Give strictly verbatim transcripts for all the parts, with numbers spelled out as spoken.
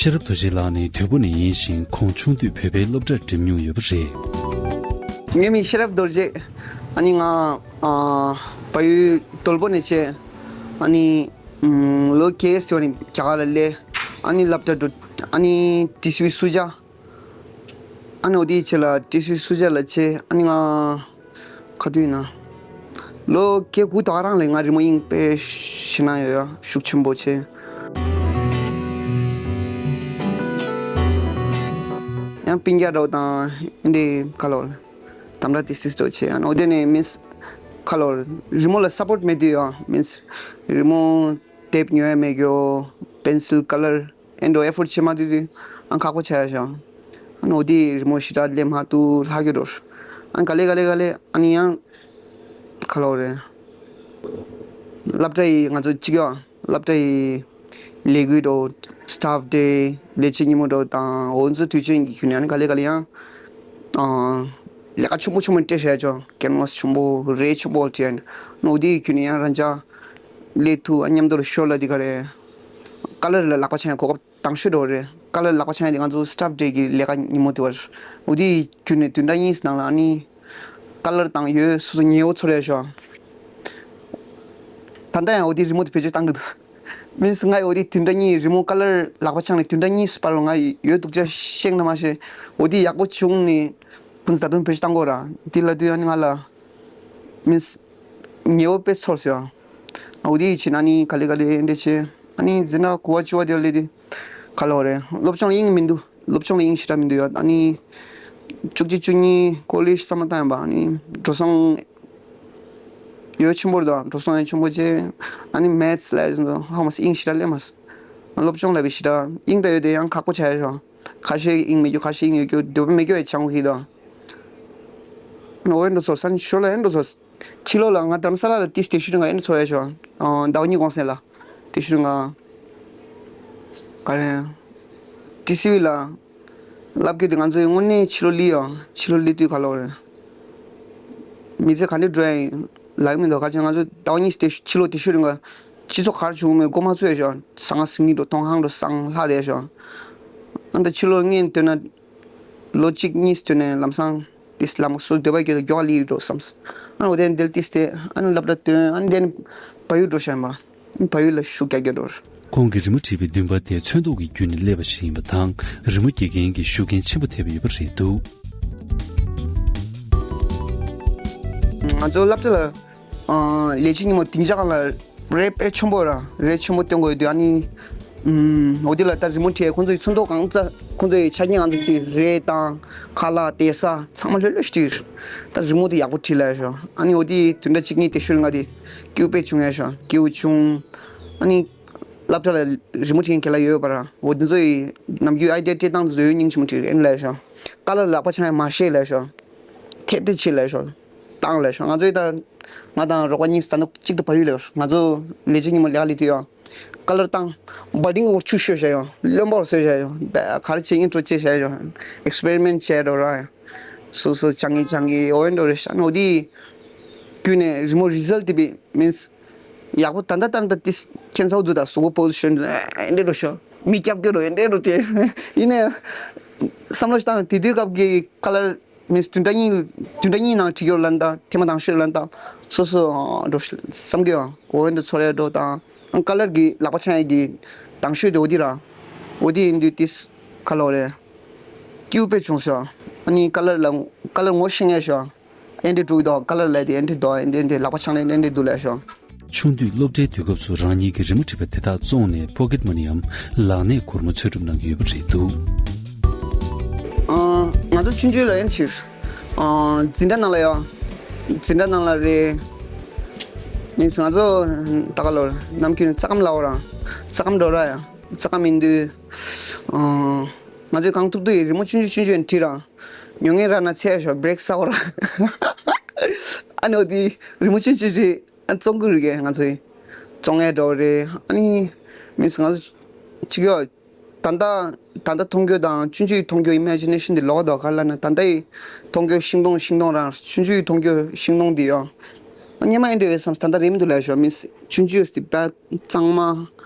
ཤེས་རབ་རྡོ་རྗེ་ལགས་ནི་དོལ་པོ་ནས་ཡིན་ཞིང་། ཁོང་ཆུང་དུས་བོད་པའི་སློབ་གྲྭར་འགྲིམས་མྱོང་ཡོད་པ་རེད། ངའི་མིང་ཤེས་རབ་རྡོ་རྗེ། ཨ་ནི་ང་ཨ་བལ་ཡུལ་དོལ་པོ་ནས་བྱས། ཨ་ནི་ཨམ་ལོ་བརྒྱད་ཙམ་ནས་རྒྱ་གར་ལ་སླེབས། ཨ་ནི་སློབ་གྲྭ་འགྲོ། ཨ་ནི་ཊི་སི་ཝི་སུ་ཇཱ། ཨ་ནི་འོ་དེའི་རྗེས་ལ་ཊི་སི་ཝི་སུ་ཇཱ་ལ་བྱས། ཨ་ནི་ང་ག་དུས་ཡིན་ན། ལོ་བརྒྱད་དགུ་དེ་ག་རང་ལ་ང་རི་མོ་དབྱིངས་དཔེ་ཞེད་སྣང་ཡོད་ཡ། ཤུགས་ཆེན་པོ་བྱས། ཡང་སྤུན་ཀྱག་འདྲ་བོ་དང་འདི་ག་ལོར་དམ་དྲག་ཏིས་ཏིས་འདྲ་བོ་བྱས། ཨ་ནི་འོ་དེ་ནས་མིན་ག་ལོར་རི་མོ་ལ་སཔོར་ཊི་མེད་དུས་ཡང་མིན། རི་མོ་དེབ་ཉོ་ཡ་མེད་གྱོ། པེན་སིལ་ཀ་ལར་ཨེ་འགྲོ་ཨེ་ཕོར་ཌི་བྱེད་མ་ཐུབ་དུས་ཨང་ཁག་པོ་ཆགས་ཡ་ཞོ། ཨ་ནི་འོ་དེ་རི་མོ་ཞེ་དྲག་ལེན་མ་ཐུབ་ལྷག་གྱོ་འགྲོ། ཨ་ནི་ག་ལེ་ག་ལེ་ག་ལེ་ཨ་ནི་ཡང་ག་ལོར་རེད། སློབ་གྲྭ་ཡི་ང་ཚོ་གཅིག་ཡོད། སློབ་གྲྭ་ཡི་ལས་འགུལ་འགྲོ། སི་ཊཕ་ཌེ། ལས་བྱེད་ཉིན་མོ་འགྲོ་དང་འོ་ཚོ་དུས་ཆེན་གྱི་ཁྱོན་ནས་ཨ་ནི་ག་ལེ་ག་ལེ་ཡང་ཨང་ལས་ཀ་ཆུང་པོ་ཆུང་པོ་སྤྲད་བཞག་ཆོག་ཀེན་ཝ་སི་ཆུང་པོ་རེ་ཆུང་པོ་སྤྲད། ཨ་ནི་འོ་དེ་ཡི་ཁྱོན་ནས་ཡང་རང་ཅག་ལས་ཐུ་ཨ་མཉམ་དུ་ལ་ཤོར་ལ་དེ་ག་རེད། ཀ་ལར་ལ་ལག་པ་འཆང་ཡ་གོ་སྐབས་དང་ཤོས་འགྲོ་རེད། ཀ་ལར་ལག་པ་འཆང་ཡ་དེ་ང་ཚོ་སི་ཊཕ་ཌེ་གི་ལས་ཀ་ཉིན་མོ་དེ་བར། འོ་དེ་ཡི་ཁྱོན་ནས་བདུན་ཕྲག་གཉིས་ནང་ལ་ཨ་ནི་ཀ་ལར་བཏང་ཡོད། སོ་སོ་ཉེ་བོ་ཚོར་ཡ་ཤོག་ད་ལྟ་ཡང་འོ་དེ་རི་མོ་དེ་བེད་སྤྱོད་བཏང་གི་འདུག་མིན་སི་ང་ཡི་འོ་དེ་བདུན་ཕྲག་གཉིས་རི་མོ་ཀ་ལར་ལག་པ་འཆང་ནས་བདུན་ཕྲག་གཉིས་སུ་བར་ལ་ང་ཡི་ཡོད་འདུག་ཅེས་ཤེས་ན་མ་ཤེས། འོ་དེ་ཡག་པོ་བྱུང་ནས་ཁོང་ཚོ་ད་དུང་བེད་སྤྱོད་བཏང་གོ་ར། དེ་ལ་དུས་ཨ་ནི་ང་ལ་མིན་སི་ཉེ་བོ་དཔེ་ཚོར་སོང་། འོ་དེ་ཡི་ཕྱིན་ཨ་ནི་ག་ལེ་ག་ལེ་འདྲ་བྱས། ཨ་ནི་འཛིན་གྲྭ་དགུ་པ་བཅུ་པ་དེ་ལ་སླེབས་དུས་ག་ལོ་རེད། སློབ་སྦྱོང་ལ་དབྱིངས་མི་འདུག་སློབ་སྦྱོང་ལ་དབྱིངས་ཞེ་དྲག་མི་འདུག་ཡོད། ཨ་ནི་བཅུ་གཅིག་བཅུ་གཉིས་ཀོ་ལེཇ་བསམ་བློ་བཏང་ཡོད་པ། ཨ་ནི་འགྲོ་སོང་ཡོད་ཆེན་པོ་རེད་དོ། འགྲོ་སོང་ཡོད་ཆེན་པོ་བྱས། ཨ་ནི་མེ་ཐི་སི་ལ་ཧ་མ་སི་དབྱིངས་ཞེ་དྲག་སླེབས་མ་སོང་། སློབ་སྦྱོང་ལ་བའི་ཞེ་དྲག་དབྱིངས་ད་ཡོད་དེ་ཡང་ཁག་པོ་ཆགས་ཡོད་ཤོག་ཁ་ཤས་དབྱིངས་མེད་རྒྱུ་ཁ་ཤས་དབྱིངས་ཡོད་རྒྱུ་འདོད་པ་མེད་རྒྱུ་ཡ་ཆང་གི་དོ། ཨོ་ཨེ་འགྲོ་ཚོ་སན་ཤོར་ལ་ཨེ་འགྲོ་ཚོ། ཕྱི་ལོགས་ལ་ང་དྷ་རམ་ས་ལ་ལ་ཏིས་ཏེ་ཤུ་རིང་ང་ཨེ་འགྲོ་ཚོ་ཡ་ཤོག་ཟླ་བ་གཉིས་གོང་སེ་ལ་ཏེ་ཤུ་རིང་ང་ག་རེ་ཏི་སི་ཝི་ལ། ལབ་ཀྱི་འདུག་ང་ཚོ་ཡི་དངོས་གནས་ཕྱི་ལོགས་སླེབས་ཡོང་། ཕྱི་ལོགས་སླེབས་དུས་ག་ལོག་རེད། མི་ཚེ་ག་འདྲ་འགྲོ་ཡ་ཡིན་ལབ་མི་འདུག་ག་ཅི་ང་ཚོ་ཟླ་བ་གཉིས་དེ་ཕྱི་ལོགས་དེ་ཤུ་རིང་ག་སྤྱི་ཚོགས་ག་རེ་བྱུང་མེད་མགོ་མ་ཚོས་ཤོག་སང་སིང་ངི་འགྲོ་ཐོང་ཧང་འགྲོ་སང་ལྷག་བསྡད་ཤོག་ཨ་ད་ཕྱི་ལོགས་ངས་འདོད་ན་ལོ་གཅིག་གཉིས་འདོད་ནས་ལམ་སང་དེ་ལམ་སུ་འདོད་པ་སྐྱེ་ལ་མགྱོགས་ལི་འགྲོ་བསམ། ཨ་ནི་འོ་དེ་འདིར་ཏིས་ཏེ་ཨ་ནི་སློབ་གྲྭ་ཐོན། ཨ་ནི་དེ་ནི་བལ་ཡུལ་འགྲོ་ཤ་ཡིན་པ། བལ་ཡུལ་ལ་ཤུགས་རྒྱག་རྒྱུ་འགྲོ། ཁོང་གིས་རི་མོ་བྲིས་པའི་འདུན་པ་དེ་ཚོན་མདོག་གི་བརྒྱུད་ནས་སླེབས་པ་ཞིག་ཡིན་པ་དང་། རི་མོ་དགེ་རྒན་གྱི་ཤུགས་རྐྱེན་ཆེན་པོ་ཐེབས་ཡོད་པ་རེད་འདུག་ང་ཚོ་སློབ་གྲྭ་ལ་ལས་བྱེད་ཉིན་མོ་སྡིངས་ཆ་སྒང་ལ་རེ་དཔེ་ཆེན་པོ་ར་རེ་ཆེན་པོ་སྟོན་དགོས་ཡོད་དུས། ཨ་ནི་འོ་དེ་ལ་ད་རི་མོ་བྲིས་ཁོང་ཚོ་ཡི་ཚོན་མདོག་གང་ཚ་ཁོང་ཚོ་ཡི་ཆ་རྐྱེན་གང་ཚ་ཅིག་རེ་དང་ཁ་ལག་དེ་ས་ཚང་མ་ལྷོད་ལྷོད་ཞིག་བྲིས། ད་རི་མོ་དེ་ཡག་པོ་བྲིས་ལ་ཤོག་ཨ་ནི་འོ་དེ་དུས་འདྲ་གཅིག་གཉིས་དེ་ཤུལ་ང་དེ་སྐྱིད་པོ་བྱུང་ཡ་ཤོག་སྐྱིད་པོ་བྱུང་། ཨ་ནི་སློབ་གྲྭ་ལ་རི་མོ་བྲིས་མཁན་ག་ལ་ཡོད་པ་ར། འོ་དེ་ཚོ་ཡི་ནམ་རྒྱུན་ཨའི་ཌི་ཡ་སྤྲད་སྟངས་དེ་ཚོ་ཡོད་སྙིང་རྗེ་མོ་བྲིས་རེད་ལ་ཤོག་ཀ་ལར་ལག་པ་འཆང་ཡ་མ་ཤེས་ལ་ཤོག་ཐེབས་ཐེབས་བྱེད་ལ་ཤོག་བཏང་ལ་ཤོག་ང་ཚོའི་ད་ང་དང་རོགས་པ་གཉིས་ད་ནི་གཅིག་ཏུ་བལ་ཡུལ་ལ་ཡོད། ང་ཚོ་ལས་བྱེད་ཉིན་མོ་ལས་ཀ་ལས་དུས་ཡང་ཀ་ལར་བཏང་། བ་ཏིང་འོག་ཆུ་བཤོས་བྱ་ཡོང་། རློན་པ་བཟོས་བྱ་ཡོང་། ག་རེ་བྱེད་ངེས་འགྲོ་བྱེད་བྱ་ཡོང་། ཨེག་སི་པེ་རི་མེན་ཊི་བྱས་འགྲོ་ར། སོ་སོ་སྦྱང་ངེས་སྦྱང་གི་འོ་ཡོད་འགྲོ་རེད་ཤག་འོ་དེ་བརྒྱུད་ནས་རི་མོ་རི་ཛལ་ཊི་དེ་བི་མིན་སི་ཡག་པོ་ད་ལྟ་ད་ལྟ་དེ་ཁྱེད་ཚོ་འདུག་ད་གཟུགས་པོ་པོ་ཟི་ཤོན་ཨེ་འདྲ་འགྲོ་ཤོག་མི་སྐྱབས་སྐྱོ་རོ་ཨེ་འདྲ་འགྲོ་དེ་ཡིན་ནས་བསམ་བློ་ཞིག་བཏང་དེ་དུས་སྐབས་ཀྱི་ཀ་ལར་མིན་སི་བདུན་ཕྲག་གཉིས་བདུན་ཕྲག་གཉིས་ནང་བྲིས་ཡོད་ལན་དང་ཐེངས་མ་དང་ཤོས་ལན་དང་སོ་སོ་འགྲོ་བསམ་གི་ཡོད། འོ་འདི་ཚོར་ཡ་འགྲོ་དང་ཀ་ལར་གི་ལག་པ་འཆང་ཡ་གི་དང་ཤོས་དེ་འོ་དེ་ར་འོ་དེ་ཡིན་དུས་ཏིས་ཁ་ལོ་རེད། སྐྱིད་པོ་བྱུང་སོང་། ཨ་ནི་ཀ་ལར་ལ་ཀ་ལར་ངོ་ཤེས་ངེས་ཤོག་ཨེ་འདྲ་འགྲོ་གི་འདུག་ཀ་ལར་ལ་དེ་ཨེ་འདྲ་འདུག་ཨེ་འདྲ་ཨེ་འདྲ་ལག་པ་འཆང་ལེ་ཨེ་འདྲ་འདུག་ལ་ཤོག་ཆུང་དུས་སློབ་གྲྭའི་དུས་སྐབས་སུ་རང་ཉིད་ཀྱི་རི་མོ་བྲིས་པ་དེ་དག་བཙོངས་ནས་པོ་ཀེད་མ་ནིའམ་ལག་གནས་སྒོར་མོ་འཚོལ་སྒྲུབ་གནང་གི་ཡོད་པ་རེད་འདུག་ཨ། ང་ཚོ་ཆུང་ཆུང་ལ་ཡིན་ཕྱིར། ཨ། འཛིན་གྲྭ་ནང་ལ་ཡོད། འཛིན་གྲྭ་ནང་ལ་རེད། ཡིན་ང་ཚོ་ད་ག་ལོར་ནམ་རྒྱུན་རྩ་ཁམས་ལ་འོ་ར། རྩ་ཁམས་འགྲོ་ར་ཡ། རྩ་ཁམས་ཡིན་དུས། ཨ། ང་ཚོས་གང་ཐུབ་ཐུབ་ཡི་རི་མོ་ཆུང་ཆུང་ཆུང་ཆུང་བྲིས་ར། ཉོ་མཁན་ར་ན་ཚད་ཤོར་བྷི་རེག་ས་འོ་ར། ཨ་ནི་འོ་དེ་རི་མོ་ཆུང་ཆུང་ཆུང་ཨ་བཙོང་གི་རེད་ང་ཚོ་ཡི། བཙོང་ཡས་འགྲོ་རེད། ཨ་ནི་མིན་ང་ཚོ་ཅིག་ཡོད། ད་ལྟ་ད་ལྟ་མཐོང་རྒྱུ་དང་ཆུང་ཆུང་ཡི་མཐོང་རྒྱུ་ཨི་མེ་ཇི་ནེ་ཤན་དེ་ལོག་འདུག་ག་ལ་ན་ད་ལྟ་ཡི་མཐོང་རྒྱུ་ཤིང་སྡོང་ཤིང་སྡོང་རང་ཆུང་ཆུང་ཡི་མཐོང་རྒྱུ་ཤིང་སྡོང་དེ་ཡོད། སྙེ་མ་ཨེ་འདྲ་ཡོད་བསམ་ད་ལྟ་རེད་མི་འདུག་ལས་ཤོག་མིན་ཆུང་ཆུང་ཡོད་དེ་བས་གཙང་མ།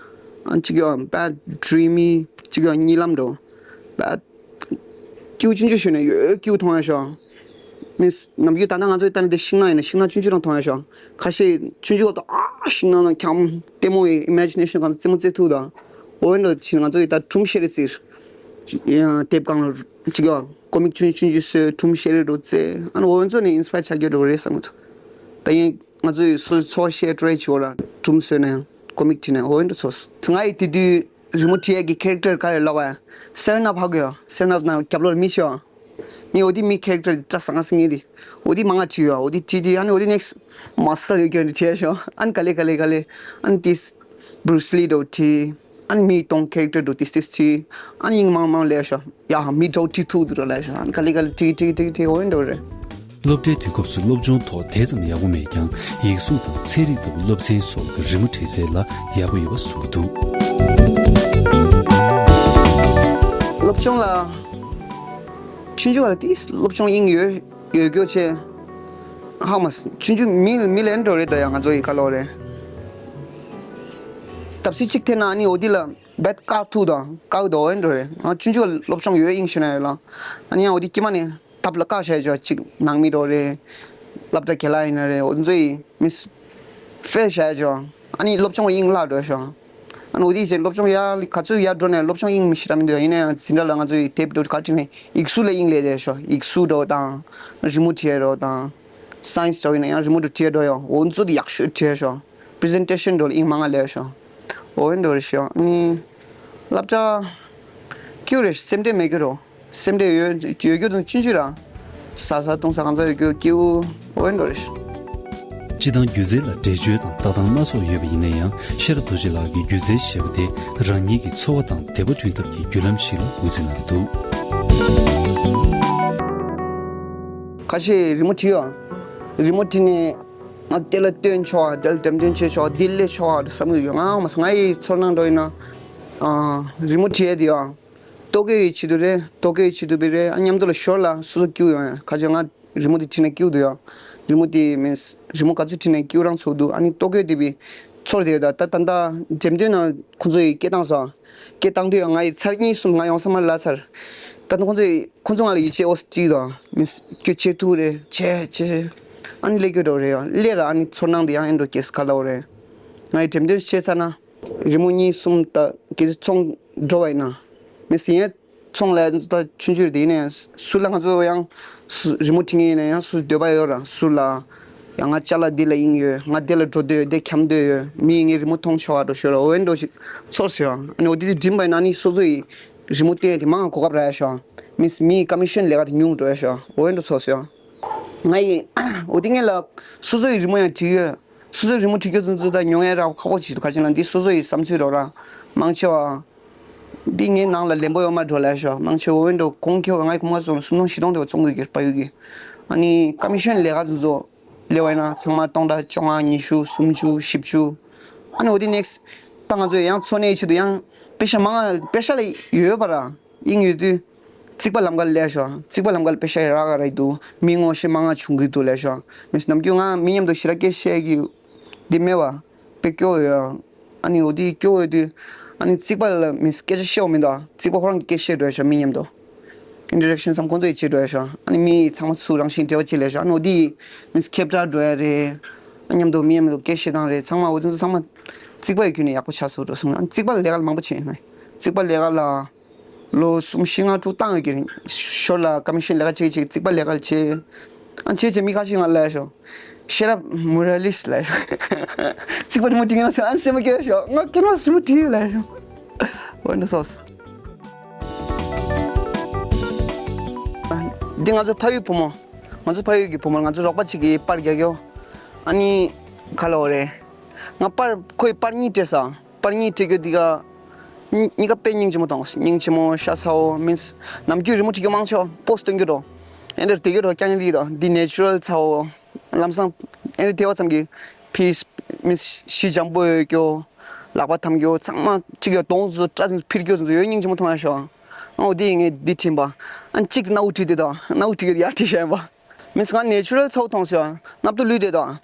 ཨ་གཅིག་ཡོད་bad dreamy། གཅིག་ཡོད་གཉིད་ལམ་འགྲོ། bad། སྐྱིད་པོ་ཆུང་ཆུང་ཞུས་ནས་ཡོད་སྐྱིད་པོ་མཐོང་ཡ་ཤོག། མིས་ནམ་རྒྱུན་ད་ལྟ་ང་ཚོའི་ལྟ་ནི་དེ་ཤིང་ནགས་ཡིན་ན་ཤིང་ནགས་ཆུང་ཆུང་རང་མཐོང་ཡ་ཤོག། ཁ་ཤས་ཆུང་ཆུང་ལ་ཨ་ཤིང་ནགས་ནང་འཁྱམ་ལྟད་མོ་ཡི་imagination གང་རྩེད་མོ་རྩེ་ཐུབ་དང་། འོ་འདྲ་ཕྱིན་ང་ཚོ་ཡི་ད་སྒྲུང་བཤད་རེ་རྩེར། དེབ་སྒང་ལ་གཅིག་ཡོད་ཀོ་མིག་ཆུང་ཆུང་ཆུང་ཞིག་བཟོས་སྒྲུང་བཤད་རེ་འགྲོ་རྩེ། ཨ་ནི་འོ་ཚོ་ནས་inspire ཆགས་རྒྱུ་འགྲོ་རེད་བསམ་གི་འདུག། ད་ཡིན་ང་ཚོ་ཡི་སོ་སོའི་འཚོ་བ་བཤད་སྤྲོ་ཡ་བྱེད་འོ་ར་སྒྲུང་བཟོས་ནས་ཀོ་མིག་བྲིས་ནས་འོ་འདྲ་ཚོ། ང་ཡི་དེ་དུས་རི་མོ་བྲིས་ཡས་ཀྱི་character ག་རེ་ལབ་པ་ཡ། Seven Up ཧ་གོ་ཡ། Seven Up ནང་རྒྱབ་ལོགས་ལ་མི་ཤི་བ། ངས་འོ་དེ་མི་character དེ་བཀྲ་ཟ་ང་སི་ངེ་དེ། འོ་དེ་མང་ང་བྲིས་ཡོད། འོ་དེ་བྲིས་བྲིས་ཨ་ནི་འོ་དེ་next muscle ཡོད་རྒྱུ་འདྲ་བྲིས་ཤོག། ཨ་ནི་ག་ལེ་ག་ལེ་ག་ལེ། ཨ་ནི་ཏིས་Bruce Lee འདྲ་བྲིས། ཨ་ནི་མི་གཏོང་character འདྲ་ཏིས་ཏིས་བྲིས། ཨ་ནི་ཡིན་མང་མང་ལས་ཤོག། ཡ་ཧ་མི་འདྲ་བྲིས་ཐུབ་འདུག་ལས་ཤོག། ཨ་ནི་ག་ལེ་ག་ལེ་བྲིས་བྲིས་བྲིས་བྲིས་འོ་འདྲ་རེད། སློབ་གྲྭའི་དུས་སྐབས་སུ་སློབ་སྦྱོང་ཐོག་དེ་ཙམ་ཡག་པོ་མེད་ཀྱང་ཡིག་གཟུགས་དང་ཚན་རིག་ལྟ་བུ་སློབ་ཚན་སོགས་ཀྱི་རི་མོ་འབྲི་རྩལ་ལ་ཡག་པོ་ཡོད་པ་གསུངས་འདུག། སློབ་སྦྱོང་ལ། ཆུང་ཆུང་བ་ལ་དེ་སློབ་སྦྱོང་དབྱིངས་ཡོད་ཡོད་རྒྱུ་བྱས། ཧ་མ་ཆུང་ཆུང་མི་མི་ལེན་འགྲོ་རེད་ད་ཡ་ང་ཚོ་ཡི་ཁ་ལོ་རེད། ཏབ་སི་གཅིག་ཐེན་ན་ཨ་ནི་འོ་དེ་ལ་བེད་བཀག་ཐུག་དང་བཀག་དོ་འོན་འགྲོ་རེད། ང་ཆུང་ཆུང་བ་སློབ་སྦྱོང་ཡོད་དབྱིངས་ཤེས་ན་ཡོད་ལ། ཨ་ནི་ཡང་འོ་དེ་དཀྱིལ་མ་ནས་ཐབ་ལ་བཀག་བྱས་ཆོག་གཅིག་ནང་མི་འགྲོ་རེད། སློབ་གྲྭ་ག་ལ་ཡིན་ན་རེད་འོ་ཚོ་ཡི་མི་ཕེལ་བྱས་ཆོག། ཨ་ནི་སློབ་སྦྱོང་དབྱིངས་བརླག་འགྲོ་ཤོག། ཨ་ནི་འོ་དེ་བྱས་སློབ་སྦྱོང་ཡར་ག་ཚོད་ཡར་འགྲོ་ནས་སློབ་སྦྱོང་དབྱིངས་མི་ཤེས་ར་མི་འདུག། ཡིན་ན་ཡང་འཛིན་གྲྭ་ལ་ང་ཚོ་ཡི་དེབ་འགྲོ་ག་བྲིས་ནས་ཡིག་གཟུགས་ལ་དབྱིངས་ལས་བསྡད་ཤོག། ཡིག་གཟུགས་འགྲོ་དང་རི་མོ་བྲིས་རོ་དང་། science འདྲ་བོ་ཡིན་ན་ཡང་རི་མོ་འདྲ་བྲིས་འགྲོ་ཡོང་འོ་ཚོ་དེ་ཡག་ཤོས་བྲིས་ཤོག། presentation འགྲོ་ལ་དབྱིངས་མང་ང་ལས་ཤོག། འོ་འདྲ་རེད་ཤོག། ཨ་ནི་སློབ་གྲྭ་སྐྱིད་རེད་སེམས་ཁྲལ་མེད་གི་རོ། སེམས་ཁྲལ་ཡོད་ཡོད་རྒྱུ་དང་ཆུང་ཆུང་ར། ཟ་ས་བཏུང་ས་གང་ས་ཡོད་རྒྱུ་སྐྱིད་པོ་འོ་འདྲ་རེད། སྤྱི་བཏང་སྒྱུ་རྩལ་ལ་འགྲེལ་བརྗོད་དང་ལྟ་སྟངས་སྣ་ཚོགས་ཡོད་པ་ཡིན་ན་ཡང་ཤེས་རབ་རྡོ་རྗེ་ལགས་ཀྱིས་སྒྱུ་རྩལ་ཞེས་པ་དེ་རང་ཉིད་ཀྱི་འཚོ་བ་དང་བདེ་བ་བསྐྲུན་ཐབས་ཀྱི་བརྒྱུད་ལམ་ཞིག་ལ་ངོས་འཛིན་གནང་གི་འདུག། ཁ་ཤས་རི་མོ་བྲིས་ཡོད། རི་མོ་བྲིས་ནས་ང་དེ་ལ་སྟོན་ཆོག་དེ་ལ་འགྲེམས་སྟོན་བྱེད་ཆོག་འདི་ལས་ཆོག་བསམ་གྱི་ཡོད། ང་མ་ང་ཡི་ཚོར་སྣང་འགྲོ་ཡིན་ན། རི་མོ་བྲིས་ཡས་དེ་ཡང་། ལྟོ་གོས་ཡི་ཆེད་དུ་རེད། ལྟོ་གོས་ཡི་ཆེད་དུ་བི་རེད། ཨ་མཉམ་དུ་ལ་ཞོར་ལ་སོ་སོ་སྐྱིད་ཡོང་ཡ་ཁ་ཅིག་ང་རི་མོ་དེ་བྲིས་ན་སྐྱིད་འདུག་ཡ། རི་མོ་དེ་མིན་རི་མོ་ག་ཚོད་བྲིས་ན་སྐྱིད་རང་ཚོར་འདུག། ཨ་ནི་ལྟོ་གོས་དེ་བི་ཚོར་དེ་ད་ད་ད་ད་འགྲེམས་སྟོན་ནང་ཁོང་ཚོ་ཡི་སྐད་བཏང་སོང་། སྐད་བཏང་དུས་ཡང་ང་ཡི་ཚར་གཉིས་གསུམ་ང་ཡོང་ས་མ་ལ་ཚར། ད་ནི་ཁོང་ཚོ་ཡི་ཁོང་ཚོ་ང་ལ་ཡིད་ཆེས་ཨོ་སི་ཀྱིས་དང་མིན་ཁྱོད་བྱེད་ཐུབ་རེད་བྱེད་བྱེད། ཨ་ནི་ལས་སྐྱོ་འགྲོ་རེད་ཡ་ལས་ར། ཨ་ནི་ཚོར་སྣང་དེ་ཡང་ཨེ་འགྲོ་སྐྱེས་ག་ལ་འོ་རེད། ང་ཡི་འགྲེམས་སྟོན་བྱེད་ཚར་ན། རི་མོ་གཉིས་གསུམ་དང་སྐད་ཆ་ཚོང་འགྲོ་བ་ཡིན་ན། མི་སྲིད་ཡང་ཚོང་ལ་ད་ཆུང་ཆུང་དེ་ཡིན་ནས་སུ་ལ་ང་ཚོ་ཡང་སུ་རི་མོ་བྲིས་ངེས་ཡིན་ན་ཡང་སུ་འདོད་པ་ཡོད་ར་སུ་ལ། ཡང་ང་ཅ་ལག་འདི་ལ་དབྱིངས་ཡོད། ང་འདི་ལ་འགྲོ་འདོད་ཡོད། འདི་འཁྱམ་འདོད་ཡོད། མི་ཡིན་ངའི་རི་མོ་མཐོང་ཆོག་པ་འགྲོ་ཤོད་ར་འོ་ཡན་འགྲོ་ཞིག་ཚོར་སོང་། ཨ་ནི་འོ་དེ་དེ་འགྲིམ་པ་ཡིན་ན་ནི་སོ་སོ་ཡི་རི་མོ་བསྟན་དེ་མང་གོ་སྐབས་རག་ཡ་ཤོག། མི་མི་ཡི་ཀ་མི་ཤན་ལས་ཀ་དེ་ཉུང་འགྲོ་ཡ་ཤོག་འོ་ཡན་འགྲོ་ཚོར་སོང་། ང་ཡི་འོ་དེ་ངེད་ལ་སོ་སོ་ཡི་རི་མོ་ཡང་བྲིས་ཡོད། སོ་སོའི་རི་མོ་བྲིས་རྒྱུ་ཚོ་ཚོ་དང་མྱོང་ཡས་རག་ཁག་པོ་ཅིག་འདུག་ག་ཅིག་ལ་འདི་སོ་སོ་ཡི་བསམ་ཚུལ་རོགས་ར། མང་ཆེ་བ། འདི་ངའི་ནང་ལ་ལན་པོ་ཡོད་མ་འགྲོ་ལས་ཤོག་མང་ཆེ་འོ་འགྲོ་གོང་ཁེ་བ་ང་ཡི་གོང་ག་བཙོང་སུམ་སྟོང་བཞི་སྟོང་དེ་བ་བཙོང་དགོས་ཀྱི་པ་ཡོད་ཀྱི། ཨ་ནི་ཀ་མི་ཤོན་ལས་ཀ་ཚོ་ཚོ་ལས་བ་ཡིན་ན་ཚང་མ་སྟོང་ཕྲག་བཅོ་ལྔ་ཉི་ཤུ་སུམ་ཅུ་བཞི་བཅུ། ཨ་ནི་འོ་དེ་next་ད་ང་ཚོ་ཡང་འཚོ་གནས་ཆེད་དུ་ཡང་པེ་ཤ་མང་པེ་ཤ་ལ་ཡོད་པ་ར། དབྱིངས་ཡོད་དུས། རྩིག་པ་ལམ་ཁ་ལ་སླེབས་ཤོག་རྩིག་པ་ལམ་ཁ་ལ་པེ་ཤ་ཡ་རག་ག་རག་འདུག་མི་ངོ་ཤེས་མང་ང་བྱུང་གི་འདུག་ལབ་ཤོག་མི་ནམ་རྒྱུན་ང་མི་མཉམ་དུ་ཞེ་དྲག་སྐད་བཤད་ཀྱི་འདི་མེད་བ། དཔེ་སྐྱོ་བོ་ཡོད། ཨ་ནི་འོ་དེ་སྐྱོ་བོ་ཡོད་དུས། ཨ་ནི་རྩིག་པ་ལ་མི་སྐད་ཆ་བཤད་བ་མི་འདུག་རྩིག་པ་ཁོ་རང་གི་སྐད་བཤད་འགྲོ་ཡ་ཤོག་མི་མཉམ་དུ། ཨིན་ཊར་ཨེག་ཤན་བསམ་ཁོང་ཚོ་ཡི་བྱེད་འགྲོ་ཡ་ཤོག་ཨ་ནི་མི་ཚང་མ་ཚུར་རང་བཞིན་འབྲེལ་བ་བྱེད་ལབ་ཤོག་ཨ་ནི་འོ་དེ་མི་ཁྱབ་བསྒྲགས་འགྲོ་ཡ་རེད། ཨ་མཉམ་དུ་མི་མཉམ་དུ་སྐད་བཤད་སྟངས་རེད་ཚང་མ་འོ་དེ་ཚོ་ཚང་མ་རྩིག་པ་ཡི་བརྒྱུད་ནས་ཡག་པོ་ཆགས་སོང་འགྲོ་སོང་ཨ་ནི་རྩིག་པ་ལས་ཀ་ལ་མང་པོ་བྱས་ཡིན་ང་རྩིག་པ་ལས་ཀ་ལ། ལོ་གསུམ་བཞི་ལྔ་དྲུག་བཏང་ཡོད་ཀྱི་རེད། ཞོར་ལ་ཀ་མི་ཤན་ལས་ཀ་བྱེད་ཀྱི་བྱེད་ཀྱི་རྩིག་པ་ལས་ཀ་བྱེད། ཨ་བྱེད་བྱེད་མི་ཁ་ཤས་ང་ལ་ཤོག Shut up Moralist ལ་ཤོག་རྩིག་པ་རི་མོ་བྲིས་ངེས་ལ་ཤོག་ཨ་སེམས་སྐྱོ་ཤོག་ང་ཁྱེད་རང་རི་མོ་བྲིས་ཡོད་ལ་ཤོག་འོ་འདྲ་སོགས། འདི་ང་ཚོ་ཕ་ཡུལ་བུ་མོ། ང་ཚོ་ཕ་ཡུལ་གྱི་བུ་མོ་ང་ཚོ་རོགས་པ་གཅིག་གིས་པར་རྒྱག་རྒྱུ། ཨ་ནི། ག་ལ་འོ་རེད། ང་པར་ཁོས་པར་གཉིས་སྤྲད་ས། པར་གཉིས་སྤྲད་རྒྱུ་འདི་ག་གཉིས་ཀ་དཔེ་སྙིང་རྗེ་མོ་དང་སྙིང་རྗེ་མོ་ཤ་ཚ་བོ་མིན། ནམ་རྒྱུན་རི་མོ་བྲིས་རྒྱུ་མང་ཆེ་བ་པོ་སི་སྟོན་རྒྱུ་རོ། ཨེ་འདྲ་དེ་རྒྱུ་རོ་རྐྱང་རིག་དང་འདི་ནེ་ཅུ་རལ་ཚ་བོ། ལམ་སང་ཨེ་འདྲ་དེ་བ་ཙམ་གྱི་ཕིས་མིན་ཤི་འཇམ་པོ་ཡོད་རྒྱུ། ལག་པ་འཐམ་རྒྱུ་ཚང་མ་གཅིག་ཡོད་དོང་ཚོ་སྐྲ་ཚོ་ཕིར་རྒྱུ་ཚོ་ཡོད་སྙིང་རྗེ་མོ་མཐོང་ཡ་ཤོག་ཨ་འོ་དེ་ངས་འདི་དྲན་པ། ཨ་གཅིག་སྣ་བུག་བྲིས་དེ་དང་སྣ་བུག་བྲིས་གི་ཡར་བྲིས་བཞག་ཡིན་པ། མིན་ང་ནེ་ཅུ་རལ་ཚ་བོ་མཐོང་སོང་ཨ། སྣབས་དུ་ལུད་དེ་དང་།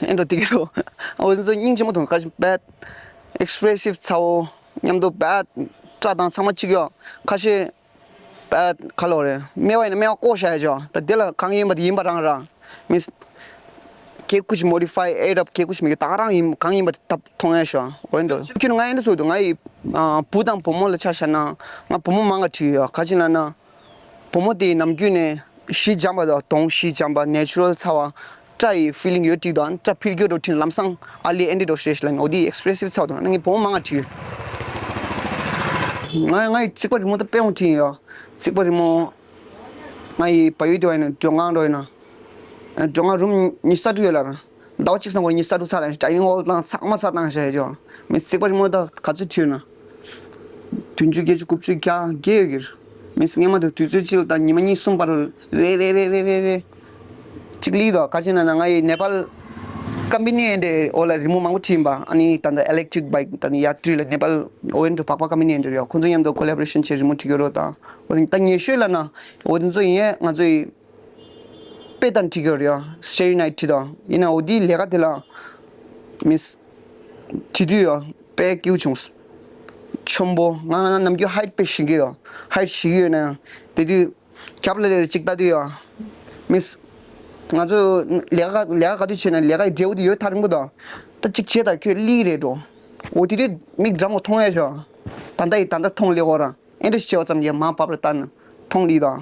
ཨེ་འདྲ་དེ་གི་རོ། ཨ་འོ་དེ་ཚོ་སྙིང་རྗེ་མོ་མཐོང་ཁ་ཤས་bad expressive ཚ་བོ། མཉམ་དུ་བད་སྐྲ་དང་ཚང་མ་གཅིག་ཡོད། ཁ་ཤས་བད་ག་ལོ་རེད། སྨེ་བ་ཡིན་ན་སྨེ་བ་བཀོག་བཞག་ཡ་ཅོ། ད་དེ་ལ་གང་ཡིན་པ་དེ་ཡིན་པ་རང་ར། མི་སྐད་ཀུ་ཅི་མོ་ཌི་ཕའི་ཨེ་ཌ་ཨབ་སྐད་ཀུ་ཅི་མི་གི་ད་ག་རང་ཡིན། གང་ཡིན་པ་དེ་ཐབས་མཐོང་ཡ་ཤོ། འོ་འདུག་ཁྱོད་ང་ཨེ་འདྲ་ཚོ་འདུག་ང་ཡི་བུ་དང་བུ་མོ་ལ་ཆ་བཞག་ན་ང་བུ་མོ་མང་ག་བྲིས་ཡོད། ག་ཅི་ན་ན། བུ་མོ་དེ་ནམ་རྒྱུན་ནས་གཞི་འཇམ་པ་དང་གདོང་གཞི་འཇམ་པ་ནེ་ཅུ་རལ་ཚ་བ། སྐྲ་ཡི་ཕི་ལིང་ཡོད་ཀྱི་འདུག་སྐྲ་འཕེལ་རྒྱས་འགྲོ་དུས་ལམ་སང་ཨ་ལི་ཨེ་འདྲ་འགྲོ་ཤེས་ལ་ནི་འོ་དེ་ཨེག་སི་པི་རེ་སིབ་ཚ་བ་འདུག་ང་ངའི་བུ་མོ་མང་ང་བྲིས་ཡོད། ང་ང་ཡི་རྩིག་པ་རི་མོ་ད་དཔེ་འོང་བྲིས་ཡོད། རྩིག་པ་རི་མོ། ང་ཡི་བལ་ཡུལ་དུ་བ་ཡིན་ན་མགྲོན་ཁང་འགྲོ་ཡིན་ན། མགྲོན་ཁང་རུམ་ཉི་ཤུ་རྩ་དྲུག་ཡོད་ལ་ར། ཟླ་བ་གཅིག་ཚང་བར་ཉི་ཤུ་རྩ་དྲུག་ཚ་དང་ཌའི་ནིང་ཧོལ་དང་ཚང་མ་ཚ་དང་བྱས་ཅོ། མི་རྩིག་པ་རི་མོ་ད་ག་ཚོད་བྲིས་ན། བདུན་ཅུ་བརྒྱད་ཅུ་དགུ་བཅུ་བརྒྱ་བརྒྱད་ཡོད་ཀྱི་རེད། མི་སྔས་མ་དུ་དུས་ཚོད་གཅིག་ལ་ད་ཉི་མ་གཉིས་གསུམ་བར་རེ་རེ་རེ་རེ་རེ་རེ། གཅིག་ལི་དོ་ག་ཅི་ན་ན་ང་ཡི་ནེ་པཱལ་ཀམ་པ་ནི་འདྲེ་འོ་ལ་རི་མོ་མང་པོ་བྲིས་པ། ཨ་ནི་ད་ད་ཨི་ལེག་ཊི་རིག་བྷའིཀ་ད་ནི་ཡ་ཏྲི་ལ་ནེ་པཱལ་འོ་འདྲ་བག་པ་ཀམ་པ་ནི་འདྲེ་ཡོད། ཁོང་ཚོ་མཉམ་དུ་ཀོ་ལེ་བོ་རེ་ཤན་བྱས་རི་མོ་བྲིས་ཡོད་རོ། ད་འོ་ད་ཉེ་ཤོས་ལ་ན་འོ་དེ་ཚོ་ཡིན་ཡས་ང་ཚོ་ཡི་དཔེ་དང་བྲིས་ཡོད་རེད་ཡ། སི་ཊེ་རི་ནའི་ཊི་བྲིས་དང་ཡིན་ན་འོ་དེའི་ལས་ཀ་དེ་ལ་མི་བྲིས་དུས་ཡ་དཔེ་སྐྱིད་པོ་བྱུང་། ཆེན་པོ་ང་ང་ནམ་རྒྱུན་ཧའིཊ་དཔེ་ཞིག་གི་ཡོད། ཧའིཊ་ཞིག་ཡོད་ན་ཡང་དེ་དུས་རྒྱབ་ལ་ལས་ཅིག་ལྟ་དུས་ཡ་མི་ང་ཚོ་ལས་ཀ་ལས་ཀ་ག་དུས་བྱས་ན་ལས་ཀའི་འབྲས་བུ་དེ་ཡོད་ཐག་རིང་པོ་དང་ད་ཅིག་བྱས་ད་ཁྱོད་ལི་རེད་འགྲོ། འོ་དེ་དུས་མིག་འགྲམ་ལ་མཐོང་ཡ་ཤོག་ད་ལྟ་ཡི་ད་ལྟ་མཐོང་ལེ་འོ་ར། ཨེ་འདྲ་ཞིག་བྱས་པ་ཙམ་གྱིས་མ་བབ་རེ་ལྟ་ན་མཐོང་ལི་དང་།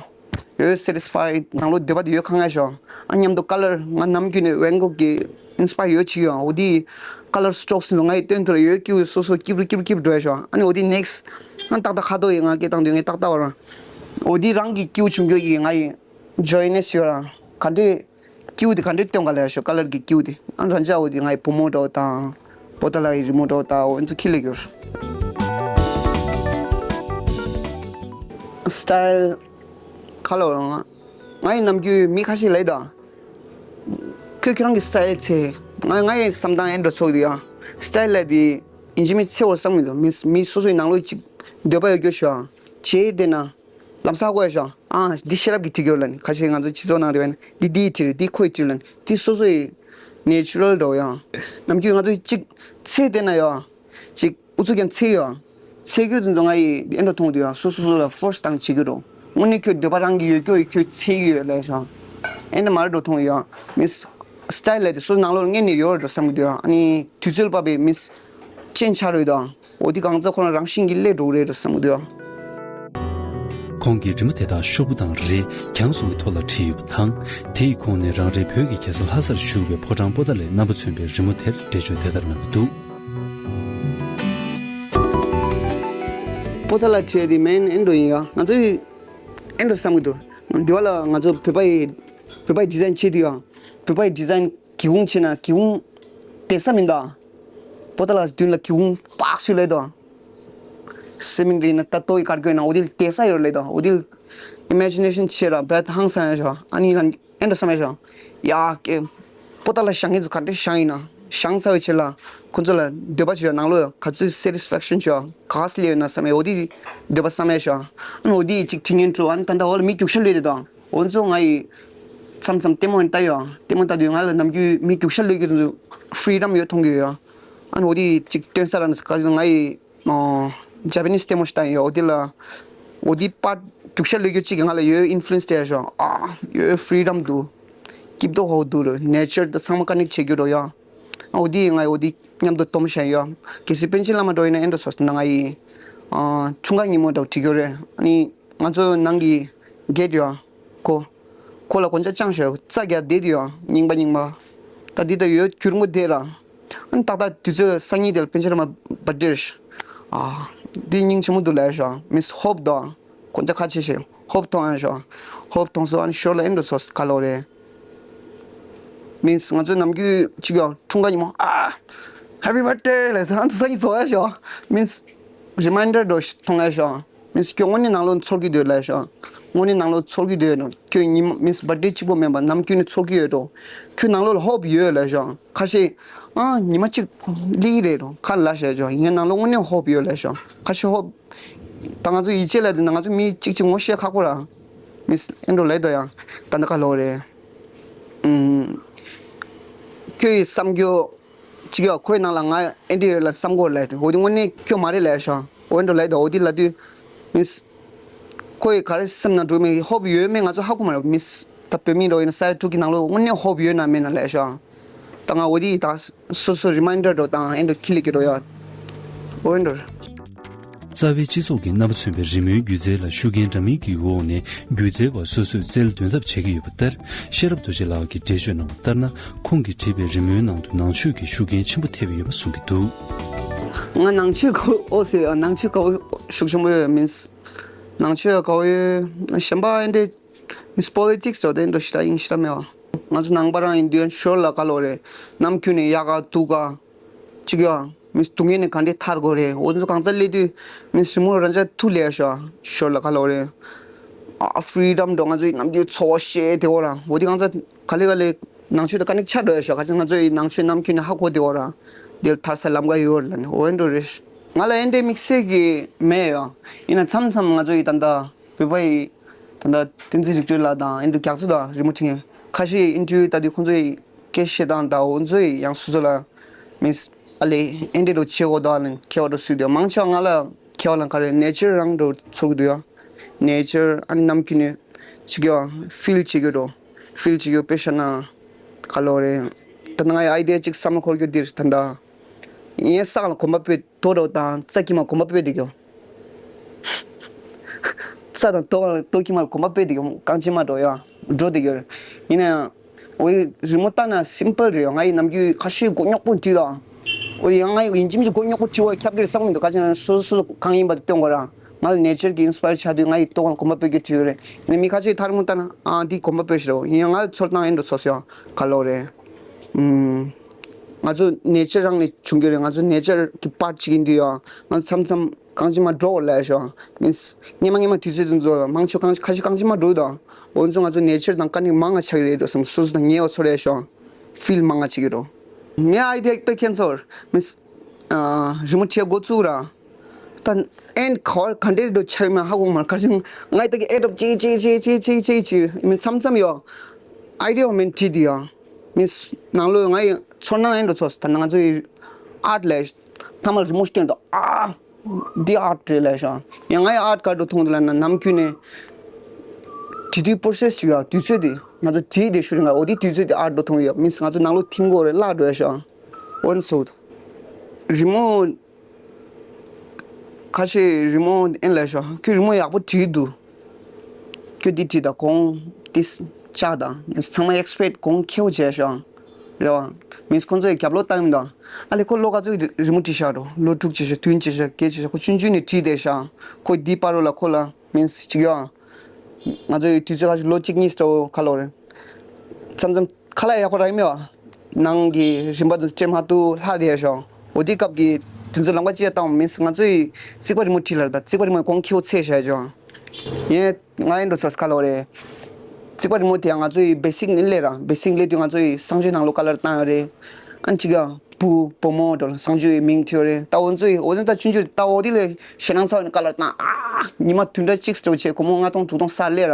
ཡོད་སེ་ཊིས་ཕའི་ནང་ལོ་འདོད་པ་དེ་ཡོད་ཁ་ངེས་ཤོག་ཨ་མཉམ་དུ་ཀ་ལར་ང་ནམ་རྒྱུན་ནས་ཝན་གོག་གི་ཨིན་སི་པ་ཡར་ཡོད་ཅིག་ཡོད། འོ་དེ་ཀ་ལར་སི་ཊོག་སི་ནང་ང་ཡི་སྟོན་ཐུར་ཡོད་ཀྱི་སོ་སོ་སྐྱིབ་རུ་སྐྱིབ་རུ་སྐྱིབ་རུ་འགྲོ་ཡ་ཤོག་ཨ་ནི་འོ་དེ་ནེག་སི་ང་ཏག་ཏག་ཁ་དོག་ཡི་ང་སྐད་བཏང་དུས་ངས་ཏག་ཏག་བར། འོ་དེ་རང་གི་སྐྱིབ་བྱུང་རྒྱུ་ཡི་ང་ཡི་ཇོ་ཡི་ནེ་སི་ཡོད་ར་ག་འདྲས། སྐྱིའུ་དེ་ག་འདྲས་སྟོན་ག་ལ་ཤོག་ཀ་ལར་གྱི་སྐྱིའུ་དེ། ཨ་རང་ཅག་འོ་དེ་ང་ཡི་བུ་མོ་འདྲ་བོ་དང་། པོ་ཏ་ལ་ཡི་རི་མོ་འདྲ་བོ་དང་འོ་ཚོ་ཁྱི་ལས་གྱུར། སི་ཊའིལ་ཁ་ལོ་རང་ང་ཡི་ནམ་རྒྱུན་མི་ཁ་ཤས་ལས་དང་། ཁོས་ཁྱོད་རང་གི་སི་ཊའིལ་ཚེ། ང་ང་ཡི་བསམ་སྟངས་ཨེ་འདྲ་ཚོགས་འདུག་ཡ། སི་ཊའིལ་ལས་དེ་ཡིན་གཅིག་མིན་གཅིག་ཚེ་བར་བསམ་མི་འདུག་མི་མི་སོ་སོའི་ནང་ལོགས་ཅིག་འདོད་པ་ཡོད་རྒྱུ་ཤོག་བྱེད་དེ་ན། ལམ་སང་ཀོ་ཡ་ཤོག་ཨ་འདི་ཤེས་རབ་ཀྱིས་བྲིས་ཀྱི་ཡོད་ལ་ནི། ཁ་ཤས་ང་ཚོ་སྤྱི་ཚོགས་ནང་དེ་བས་ན་འདི་འདིས་བྲིས་རེད། འདི་ཁོས་བྲིས་ལ་ནི། འདི་སོ་སོ་ཡི་ནེ་ཅུ་རལ་འདྲ་བོ་ཡང་། ནམ་རྒྱུན་ང་ཚོ་གཅིག་ཚེ་བལྟས་ན་ཡང་། གཅིག་ཨུ་ཚུགས་ཀྱང་ཚེ་ཡོད། ཚེ་རྒྱུ་དེ་ཚོ་ང་ཡི་ཨེ་འདྲ་མཐོང་དུས་ཡང་སོ་སོ་སོ་ལ་ཕོར་སི་བཏང་བྱེད་ཀྱི་འགྲོ། དངོས་གནས་ཁྱོད་འདོད་པ་རང་གི་ཡོད་རྒྱུ་ཡོད་ཁྱོད་ཚེ་ཡོད་ལས་ཤོག་ཨེ་འདྲ་མ་རེད་འགྲོ་མཐོང་ཡོད་ཡང་མི། སི་ཊའིལ་ལས་དེ་སོ་སོ་ནང་ལོགས་ལ་རྙེད་ནས་ཡོད་རེད་འགྲོ་བསམ་གྱི་འདུག་ཨ་ནི་དུས་ཚོད་བབས་པའི་མི་སྤྱན་ཆ་རེད་དང་འོ་དེ་གང་ཚ་ཁོ་རང་རང་བཞིན་གྱིས་སླེབས་འགྲོ་གི་རེད་འགྲོ་བསམ་གྱི་འདུག་ཁོང་གིས་རི་མོ་དེ་དག་ཤོག་བུ་དང་རི་གྱང་སོགས་ཀྱི་ཐོག་ལ་བྲིས་ཡོད་པ་དང་། དེ་ཡི་ཁོངས་ནས་རང་རེའི་བོད་ཀྱི་རྒྱལ་ས་ལྷ་སར་བཞུགས་པའི་ཕོ་བྲང་པོ་ཏཱ་ལའི་རྣམ་པ་མཚོན་པའི་རི་མོ་དེར་འགྲེལ་བརྗོད་དེ་ལྟར་གནང་གི་འདུག་པོ་ཏཱ་ལ་བྲིས་དེ་མེན་ཨེ་འགྲོ་ཡིན་ཡ་ང་ཚོའི་ཨེ་འགྲོ་བསམ་གྱི་འདུག་འདི་བ་ལ་ང་ཚོ་བོད་པ་ཡི་བོད་པ་ཡི་ཌི་ཛའིན་བྱེད་དུས་ཡང་བོད་པ་ཡི་ཌི་ཛའིན་སྒེའུ་ཁུང་བྱས་ན་སྒེའུ་ཁུང་བསྡད་ས་མིན་ད། པོ་ཏཱ་ལ་མདུན་ལ་སྒེའུ་ཁུང་པགས་ཤིག་ལས་དང་། སི་མེན་ཊི་ཡིན་ན་ད་ལྟོ་ཡི་དཀར་གོས་ན་འོ་དེ་ལ་བསྡད་ས་ཡོད་ལས་དང་འོ་དེ་ལ་ཨི་མེ་ཇི་ནེ་ཤན་བྱས་ལ་བད་ཧང་སང་ཡ་ཞོ་ཨ་ནི་ལ་ཨེ་འདྲ་བསམ་ཡ་ཞོ། ཡ་ཀེ། པོ་ཏཱ་ལ་བཞེངས་མཁན་ཚོ་ག་འདྲ་བཞེངས་ཡིན་ན་བཞེངས་ཚར་བའི་ཆེད་ལ་ཁོ་ཚོ་ལ་འདོད་པ་བྱོས་ནང་ལོགས་ག་ཚོད་སེ་ཊིས་ཕེག་ཤན་བྱོས་ག་ག་སི་ལས་ཡོད་ན་བསམ་ཡ་འོ་དེ་འདོད་པ་བསམ་ཡ་ཞོ་ཨ་ནི་འོ་དེ་ཅིག་ཁྲི་ངན་དྲུ་ཨ་ནི་ད་ལྟ་འོ་ལ་མི་རྒྱུག་ཤ་ལོས་དེ་དང་། འོ་ཚོ་ང་ཡི་མཚམས་མཚམས་ལྟད་མོ་ཡང་ལྟ་ཡོང་། ལྟད་མོ་ལྟ་དུས་ང་ལ་ནམ་རྒྱུན་མི་རྒྱུག་ཤ་ལོས་རྒྱུ་ཚོ་ཕི་རི་ཌམ་ཡོད་མཐོང་གི་ཡོད། ཨ་ནི་འོ་དེ་ཅིག་སྟོན་ས་ར་ནི་ང་ཡི་ཇ་པ་ནིས་ལྟད་མོ་ཞིག་ལྟ་ཡོད། འོ་དེ་ལ་འོ་དེ་པར་རྒྱུག་ཤ་ལོས་རྒྱུ་ཅིག་ང་ལ་ཡོད་ཨིན་ཕུ་ལུ་ཨེན་སི་བསྡད་ཡོད་ཤོག་ཨ་ཡོད་ཕི་རི་ཌམ་འདུག་སྐྱིད་པོ་ཧོ་འདུག་རེད། ནེ་ཅར་དང་ཚང་མ་ཀ་ནེག་བྱེད་རྒྱུ་རོ་ཡ། འོ་དེ་ང་འོ་དེ་མཉམ་དུ་སྟོན་བཞིན་ཡོད། གལ་སྲིད་པཎ་ཆེན་བླ་མ་འགྲོ་ཡིན་ན་ཨེ་འགྲོ་སོང་ཟེར་ན་ང་ཡི་འཁྲུངས་སྐར་ཉིན་མོ་འདྲ་བོ་བྲིས་རྒྱུ་རེད། ཨ་ནི་ང་ཚོ་ནང་གི་གེ་ཊི་ཡོད། ཁོ། ཁོ་ལ་གོན་ཆ་བཅངས་ཤག་རྩྭ་རྒྱག་བསྡད་དུས་ཡང་རྙིང་པ་རྙིང་པ། ད་འདི་ལྟ་ཡོད་གྱུར་མོ་བསྡད་ར། ཨ་ནི་ཏག་ཏག་དུས་ཚོད་སང་ཉིན་དེ་ལ་པཎ་ཆེན་བླ་མ་བར་ཐི་ཌེ་རེད་ཤག་ཨ། འདི་སྙིང་རྗེ་མོ་འདུག་ལབ་ཤག་མི་སི་ཧོབ་དང་། གོན་ཆ་ཁ་ཕྱེ་ཤག་ཧོབ་མཐོང་ཡ་ཤག་ཧོབ་མཐོང་སོང་ཨ་ནི་ཞོར་ལ་ཨེ་འགྲོ་སོང་ཁ་ལོ་རེད། མི་སི་ང་ཚོ་ནམ་རྒྱུན་གཅིག་ཡང་འཁྲུངས་སྐར་ཉིན་མོ་ཨ། ཧེ་པི་བར་ཐི་ཌེ་ལབ་ཚེ་ཨ་ནི་སང་ཉིན་རྫོགས་ཡ་ཤག་མི་སི་རི་མའིན་ཌར་འདྲ་བོ་ཞིག་མཐོང་ཡ་ཤག་མི་སི་ཁྱོད་དངོས་གནས་ནང་ལོགས་ཚོར་གྱི་འདུག་ལབ་ཤག་དངོས་གནས་ནང་ལོགས་ཚོར་གྱི་འདུག་ནོ། ཁྱོད་ཉི་མ་མི་སི་བར་ཐི་ཌེ་གཅིག་པོ་མིན་པ་ནམ་རྒྱུན་ནས་ཚོར་གྱི་ཡོད་འགྲོ། ཁྱོད་ནང་ལོགས་ལ་ཧོབ་ཡོད་ལབ་ཤག་ཁ་ཤས་ཨ་ཉི་མ་གཅིག་ལི་རེད་འགྲོ་ཁ་ལ་ཤག་ཤག་ངའི་ནང་ལོགས་དངོས་གནས་ཧོབ་ཡོད་ལབ་ཤག་ཁ་ཤས་ཧོབ། ད་ང་ཚོ་ཡིད་ཆེས་ལ་དེ་ན་ང་ཚོ་མི་གཅིག་གཅིག་ངོ་ཤེས་ཁག་པོ་ར། མི་སི་ཨེ་འགྲོ་ལབ་དོ་ཡང་ད་འདི་ཁ་ལོ་རེད། ཨུམ། ཁྱོད་ཡི་བསམ་རྒྱུ། ཅིག་ཡོད་ཁོའི་ནང་ལ་ང་ཨེ་འདྲ་ཡོད་ལ་བསམ་གོ་ལ་དེ་འོ་དེ་དངོས་གནས་ཁྱོད་མ་རེད་ལ་ཤོག་འོ་འདྲ་ལ་དེ་འོ་དེ་ལ་དུས་མིས། ཁོས་ག་རེ་སེམས་ནང་འགྲོ་མེད་ཧོབ་ཡོད་མེད་ང་ཚོ་ཧ་གོ་མ་རེད་མིས། ད་བོད་མི་འགྲོ་ཡིན་ས་ཡ་དྲུག་གི་ནང་ལོ་དངོས་གནས་ཧོབ་ཡོད་ན་མེད་ན་ལས་ཤོག་ད་ང་འོ་དེ་ད་སོ་སོ་རི་མའིན་ཌར་འགྲོ་དང་ཨེ་འདྲ་ཁི་ལི་ཀི་འགྲོ་ཡ། འོ་འདྲ། རྩ་བའི་སྤྱི་ཚོགས་ཀྱི་རྣམ་པ་མཚོན་པའི་རི་མོའི་སྒྱུ་རྩལ་ལ་ཤུགས་རྐྱེན་འདྲ་མིན་གྱི་འོག་ནས་སྒྱུ་རྩལ་བ་སོ་སོས་རྩལ་འདོན་ཐབས་བྱེད་ཀྱི་ཡོད་པ་ལྟར། ཤེས་རབ་རྡོ་རྗེ་ལགས་ཀྱིས་འགྲེལ་བརྗོད་གནང་བ་ལྟར་ན། ཁོང་གིས་བྲིས་པའི་རི་མོའི་ནང་དུ་ནང་ཆོས་ཀྱི་ཤུགས་རྐྱེན་ཆེན་པོ་ཐེབས་ཡོད་པ་གསུང་གི་འདུག་ང་ནང་ཆོས་གོ་ཨོ་སེ་ནང་ཆོས་གོ་ཤུགས་ཆེན་པོ་ཡོད་མིན། ནང་ཆོས་གོ་ཡོད་གཞན་པ་ཨེ་འདྲ་མིན་པོ་ལི་ཊིག་སི་འགྲོ་དེ་འགྲོ་ཤི་ད་ཡིན་ཤི་ད་མེད་བ། ང་ཚོ་ནང་པ་རང་ཡིན་དུས་ཞོར་ལ་ག་ལོ་རེད། ནམ་རྒྱུན་ནས་ཡག་ག་སྡུག་ག་ཅིག་ཡོད། མིས་སྡུག་བསྔལ་ནས་ག་འདྲས་ཐར་དགོས་རེད། འོ་ཚོ་གང་ཚ་སླེབས་དུས་མིས་རི་མོ་རང་ཅག་ཐུག་ལས་ཤོག་ཞོར་ལ་ག་ལོ་རེད། ཨ་ཧྥི་རི་ཌམ་འགྲོ་ང་ཚོའི་ནམ་རྒྱུན་འཚོ་བ་ཤེས་དེ་འོ་ར་འོ་དེ་གང་ཚ་ག་ལེ་ག་ལེ་ནང་ཆོས་དང་ཀ་ནེག་ཆགས་འགྲོ་ཡ་ཤོག་ག་ཚ་ང་ཚོའི་ནང་ཆོས་ནམ་རྒྱུན་ནས་ཧ་གོ་དེ་འོ་ར། དེ་ལ་ཐར་ས་ལམ་ཀ་ཡོད་ར་ལ་ནི་འོ་འགྲོ་རེད། ང་ལ་ཨེ་འདྲས་དམིགས་བསལ་གྱི་མེད་ཡོད། ཡིན་ན་མཚམས་མཚམས་ང་ཚོ་ཡི་ད་ལྟ་བོད་པ་ཡི་ད་ལྟ་བསྟན་འཛིན་རིག་གྲོལ་ལགས་དང་ཨེ་འདྲ་རྒྱག་ཚོད་དང་རི་མོ་བྲིས་མཁན་ཁ་ཤས་ཨིན་ཊར་བིའུ་ལྟ་དུས་ཁོང་ཚོ་ཡི་སྐད་བཤད་སྟངས་དང་འོ་ཚོ་ཡི་ཡང་སོ་སོ་ལ་མིས་ཨ་ལེ་ཨེ་འདྲས་འགྲོ་བྱེད་དགོས་དོ་ཨ་ལེ་ཁྱེད་བ་འགྲོ་སུས་དེ་མང་ཆེ་བ་ང་ལ་ཁྱེད་བ་ལ་ག་རེ་ནེ་ཅར་རང་འགྲོ་ཚོར་གི་འདུག་ཡ། ནེ་ཅར་ཨ་ནི་ནམ་རྒྱུན་ནས་ཅིག་ཡ་ཕིལ་བྱེད་གི་འགྲོ་ཕིལ་བྱེད་གི་དཔེ་བཤད་ན་ག་ལོ་རེད། ད་ནང་ཨའི་ཌི་ཡ་ཅིག་བསམ་བློ་འཁོར་གི་འདིར་ད་ལྟ་ཡིན་ས་ལ་གོམ་པ་སྤོས། དོ་རོ་དང་རྩ་ཁྱི་མ་གོམ་པ་སྤོས་དེ་གྱོ། རྩ་དང་དོ་དོ་ཁྱི་མ་གོམ་པ་སྤོས་དེ་གྱོ་རྐང་ཆེན་མ་འགྲོ་ཡ། འགྲོ་དེ་གྱོ། ཡིན་ན་ཡང་། འོ་ཡི་རི་མོ་ལྟ་ན་སིམ་པལ་རེད་ཡ། ང་ཡི་ནམ་རྒྱུན་ཁ་ཤས་མགོ་རྙོག་པོ་འདྲི་ལ། འོ་ཡི་ང་ཡི་ཡིན་གཅིག་མིན་གཅིག་མགོ་རྙོག་པོ་འདྲི་བ་ཁྱབ་ཀྱི་རེད་བསམ་མི་འདུག་ཁ་ཅིག་སོ་སོ་སོ་གང་ཡིན་པ་དེ་སྟོན་དགོས་ར། ང་ལ་ནེ་ཅར་གྱི་ཨིན་སི་པ་ཡར་ཆགས་དུས་ང་ཡི་ལྟོ་གོམ་པ་སྤོས་རྒྱུ་འདྲི་གི་རེད། ཡིན་ན་མི་ཁ་ཤས་ཐ་རི་མོ་ལྟ་ན་ཨ་འདི་གོམ་པ་སྤོས་ཤི་རེད། ཡིན་ཡང་ང་ཚོར་སྣང་ཡིན་འགྲོ་ཚོ་སོ་ཡ་ག་ལོ་རེད། ང་ཚོ་ནེ་ཅར་རང་ནས་བྱུང་གི་རེད། ང་ཚོ་ནེ་ཅར་གྱི་པར་ཅིག་ཡིན་དུས་ཡང་ང་ཚོ་མཚམས་མཚམས་རྐང་ཅིག་མ་འགྲོ་ལ་ཤོག་མིན་སྔན་མ་སྔན་མ་དུས་ཚོད་ཚོ་མང་ཆོག་རྐང་ཁ་ཤས་རྐང་ཅིག་མ་འགྲོ་དང་འོ་ཚོ་ང་ཚོ་ནེ་ཅར་དང་ཀ་ནེག་མང་ང་ཆགས་ཀྱི་རེད་འགྲོ་བསམ་སོ་སོ་དང་ཉེ་བ་ཚོར་ཡ་ཤོག་ཕིལ་མང་ང་བྱེད་ཀྱི་རོ། ངའི་ཨའི་ཌི་ཡ་དཔེ་ཁྱེད་ཚོར་མིན་རི་མོ་བྲིས་འགོ་བཙུགས་ར། ད་ཨེན་ག་བར་ག་འདྲའི་འགྲོ་ཆགས་མིན་ཧ་གོ་མ་ཁ་ཅིག་ང་ཡི་ད་གི་ཨེ་ཌོབ་ཅེ་ཅེ་ཅེ་ཅེ་ཅེ་ཅེ་ཅེ་མིན་མཚམས་མཚམས་ཡོ། ཨའི་ཌི་ཡ་མིན་བྲིས་དུས་ཡང་། མིས་ནང་ལོགས་ང་ཡི་ཚོར་སྣང་ཡིན་འགྲོ་ཚོ་ད་ནང་ང་ཚོ་ཡི་ཨར་ཊི་ལས་ཐ་མ་རི་མོ་སྟོན་དུ་ཨ་འདི་ཨར་ཊི་རེད་ལས་ཤོག་ཡང་ང་ཡི་ཨར་ཊི་ག་འགྲོ་མཐོང་དུ་ལ་ན་ནམ་རྒྱུན་ནས་བྲིས་དུས་པོ་རོ་སེ་སི་ཅིག་ཡོད་དུས་ཚོད་དེ་ང་ཚོ་བྲིས་དེ་ཤུ་རིང་ང་འོ་དེ་དུས་ཚོད་དེ་ཨར་ཊི་འགྲོ་མཐོང་ཡོད་མིས་ང་ཚོ་ནང་ལོགས་ཐིམ་གོ་རེད་བརླག་འགྲོ་ཡ་ཤོག་འོ་ན་སོ་རི་མོ། ཁ་ཤས་རི་མོ་ཨེན་ལས་ཤོག་ཁྱོད་རི་མོ་ཡག་པོ་བྲིས་འདུག་ཁྱོད་འདི་བྲིས་དང་གོང་འདི་བཅག་དང་ཚང་མ་ཨེག་སི་པེག་གོང་ཁེའུ་བྱས་ཤོག་རེད་བ། མིས་ཁོང་ཚོས་རྒྱབ་ལོག་བཏང་ཡིན་དང་ཨ་ལས་ཁོ་ལོ་ག་ཚོད་རི་མོ་བྲིས་ཤག་རོ་ལོ་དྲུག་བྱས་ཤག་བདུན་བྱས་ཤག་བརྒྱད་བྱས་ཤག་ཁོ་ཆུང་ཆུང་ནས་བྲིས་བསྡད་ཤག་ཁོ་འདི་པར་རོ་ལ་ཁོ་ལ་མིས་ཅིག་ཡོད། ང་ཚོ་ཡི་དུས་ཚོད་ཁ་ཤས་ལོ་གཅིག་གཉིས་སོ་ཁ་ལོ་རེད། མཚམས་མཚམས་ཁ་ལག་ཡག་པོ་རག་གི་མེད་བ། ནང་གི་རིན་པ་དུ་སྤྲད་མ་ཐུབ་ལྷག་བསྡད་ཤོག་འོ་དེ་སྐབས་ཀྱི་དུས་ཚོད་ལམ་ཁ་ཅིག་ཡ་བཏང་བ་མིན་ང་ཚོ་ཡི་རྩིག་པ་རི་མོ་བྲིས་ལ་ད་རྩིག་པ་རི་མོའི་གོང་ཁེའུ་ཚད་བཞག་ཡ་ཅོ། ཡིན་ང་ཡིན་འགྲོ་ཚོ་ཁ་ལོ་རེད། རྩིག་པ་རི་མོ་དེ་ཡང་ང་ཚོ་ཡི་བེ་སིག་ནི་ལས་ར་བེ་སིག་ལས་དུས་ང་ཚོ་ཡི་གསང་སྤྱོད་ནང་ལོ་ཀ་ལར་བཏང་ཡོད་རེད། ཨན་ཅིག་ཡ་བུ་བུ་མོ་འགྲོ་གསང་སྤྱོད་ཡི་མིང་བྲིས་ཡོད་རེད། ད་འོ་ཚོ་ཡི་འོ་དེ་ད་ཆུང་ཆུང་ད་འོ་དེ་ལས་ཞེ་སྣང་ཚ་བ་ནི་ཀ་ལར་བཏང་ཨ་ཉི་མ་བདུན་ཕྲག་གཅིག་སྤྲོ་བྱས་སྒོར་མོ་ལྔ་སྟོང་དྲུག་སྟོང་ས་ལས་ར་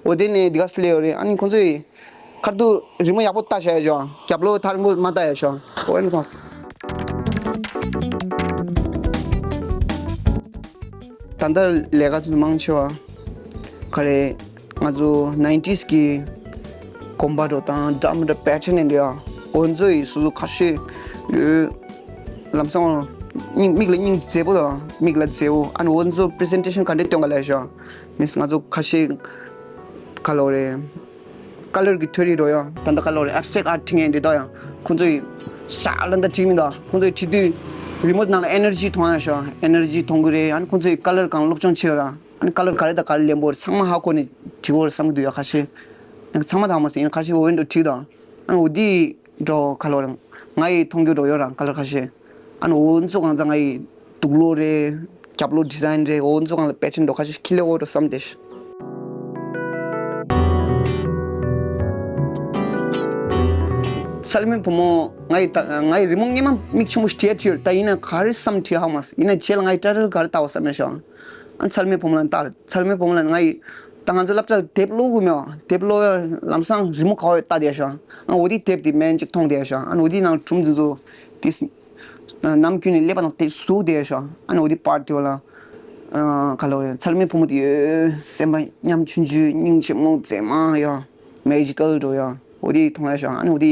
འོ་དེ་ནས་འདི་ག་སི་ལས་ཡོད་རེད། ཨ་ནི་ཁོ་ཚོ་ཡི་ཁར་དུ་རི་མོ་ཡག་པོ་ལྟ་བྱ་ཡ་ཅོ། རྒྱབ་ལོ་ཐ་རིང་པོ་མ་ལྟ་ཡ་ཤོ། འོ་ཡ་ནི་ཁོང་ད་ལྟ་ལས་ཀ་ཚོ་མང་ཆེ་བ་ག་རེ་ང་ཚོ་ནའིན་ཊིས་ཀྱི་གོམ་པ་འགྲོ་དང་འདྲ་མི་འདྲ་པེ་ཊན་ནས་འདྲ་འོ་ཚོ་ཡི་སོ་སོ་ཁ་ཤས་ཡོད། ལམ་སང་སྙིང་མིག་ལ་སྙིང་མཛེས་པོ་དང་མིག་ལ་མཛེས་པོ་ཨ་ནི་འོ་ཚོ་པི་རི་སེན་ཊེ་ཤན་ག་འདྲ་སྟོན་ག་ལས་ཤོ། མིས་ང་ཚོ་ཁ་ཤས་ག་ལོ་རེད། ཀ་ལར་གྱི་ཐོ་རིགས་རོ་ཡང་ད་ལྟ་ཀ་ལོ་རེད། ཨེབ་སི་ཊེག་ཨར་ཊི་བྲིས་མཁན་འདི་དག་ཡང་ཁོང་ཚོས་ས་ལ་འདི་བྲིས་མི་འདུག་ཁོང་ཚོས་བྲིས་དུས་རི་མོ་ནང་ལ་ཨེ་ནར་ཇི་གཏོང་ཡ་ཤོག་ཨེ་ནར་ཇི་གཏོང་གི་རེད། ཨ་ནི་ཁོང་ཚོས་ཀ་ལར་གང་སློབ་སྦྱོང་བྱེད་ཡོད་ར། ཨ་ནི་ཀ་ལར་ག་རེ་དང་ག་རེ་ལེན་པོ་རེད་ཚང་མ་ཧ་གོ་ནས་བྲིས་གོ་རེད་བསམ་གི་འདུག་ཡ། ཁ་ཤས་ཚང་མ་དང་མ་ཟིན་ཁ་ཤས་འོ་ཡིན་འགྲོ་བྲིས་དང་ཨ་ནི་འོ་དེ་འགྲོ་ག་ལོ་རེད། ང་ཡི་མཐོང་རྒྱུ་འགྲོ་ཡོད་ར་ཀ་ལར་ཁ་ཤས། ཨ་ནི་འོ་ཚོ་གང་ཚང་ང་ཡི་དུག་ལོག་རེད། རྒྱབ་ལོག་ཌི་ཛའིན་རེད། འོ་ཚོ་གང་ལ་པེ་ཊན་འགྲོ་ཁ་ཤས་ཁྱི་ལེ་འོ་འགྲོ་བསམ་སྟེ། ཚལ་མའི་བུ་མོ་ང་ཡི་ད་ང་ཡི་རི་མོ་སྔན་མ་མིག་ཆུང་མོ་ཞིག་བྲིས་བྲིས་ཡོད། ད་ཡིན་ན་ག་རེ་བསམ་བྲིས་ཧ་མ་སོང་། ཡིན་ན་རྗེས་ལ་ང་ཡི་ཊའི་ཊལ་ག་རེ་བཏགས་པ་བསམ་ཡ་ཤོག་ཨ་ཚལ་མའི་བུ་མོ་ལ་བཏགས་རེད། ཚལ་མའི་བུ་མོ་ལ་ང་ཡི་ད་ང་ཚོ་སློབ་གྲྭ་ལ་དེབ་ཀློག་གི་མེད་བ། དེབ་ཀློག་ཡ་ལམ་སང་རི་མོ་ག་བ་ལྟ་བསྡད་ཤག་ཨ་འོ་དེ་དེབ་དེ་སྨན་གཅིག་མཐོང་བསྡད་ཤག་ཨ་འོ་དེ་ནང་སྒྲུང་འདི་ཚོ་ དེ་ནམ་རྒྱུན་ནས་ཀླད་པ་ནང་དེ་ཟུག་བསྡད་ཤག་ཨ་ནི་འོ་དེ་པར་དེ་བ་ལ། ཨ་ག་ལ་བ་ཚ་ལུ་མའི་བུ་མོ་དེ་ཡོད། སེམས་པ་ཉམ་ཆུང་ཆུང་སྙིང་རྗེ་མོ་མཛེས་མ་ཡ། མེ་ཇི་ཀལ་འགྲོ་ཡ། འོ་དེ་མཐོང་ཡ་ཤག་ཨ་ནི་འོ་དེ་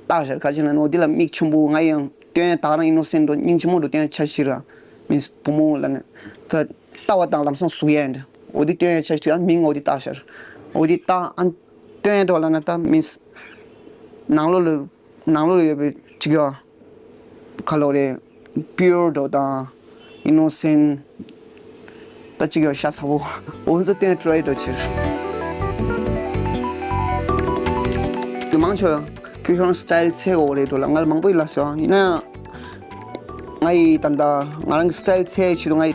བལྟ་ཤག་ག་ཅི་ལ་ནི་འོ་དེ་ལ་མིག་ཆུང་པོ་ང་ཡང་སྟོན་ད་རང་ཨི་ནོ་སེན་འགྲོ་སྙིང་རྗེ་མོ་འགྲོ་སྟོན་ཆ་ཤི་ར། མིན་བུ་མོ་ལ་ནི་ད་ལྟ་བ་དང་ལམ་སང་ཟུག་ཡ་འདྲ། འོ་དེ་སྟོན་ཡ་ཆ་ཤི་ར་མིང་འོ་དེ་བལྟ་ཤག་འོ་དེ་བལྟ་ཨ་སྟོན་ཡ་འགྲོ་ལ་ན་ད་མིན་ནང་ལོགས་ལ། ནང་ལོགས་ལ་ཡོད་པའི་ཅིག་ཡོད། ག་ལོག་རེད། པིའུར་འགྲོ་དང་ཨི་ནོ་སེན་ད་ཅིག་ཡོད་ཤ་ཚ་པོ་འོ་ཚོ་སྟོན་ཊ་རའི་འགྲོ་ཕྱིར། དུ་མང་ཆོག་ཁྱོད་ཁྱོད་རང་སི་ཊལ་ཚད་འོ་རེད་འགྲོ་ལ་ང་ལ་མང་པོ་ཡིན་ལ་སོ་ཡིན་ན། ང་ཡི་ད་ལྟ་ང་རང་གི་སི་ཊལ་ཚད་ཆེད་དུ་ང་ཡི་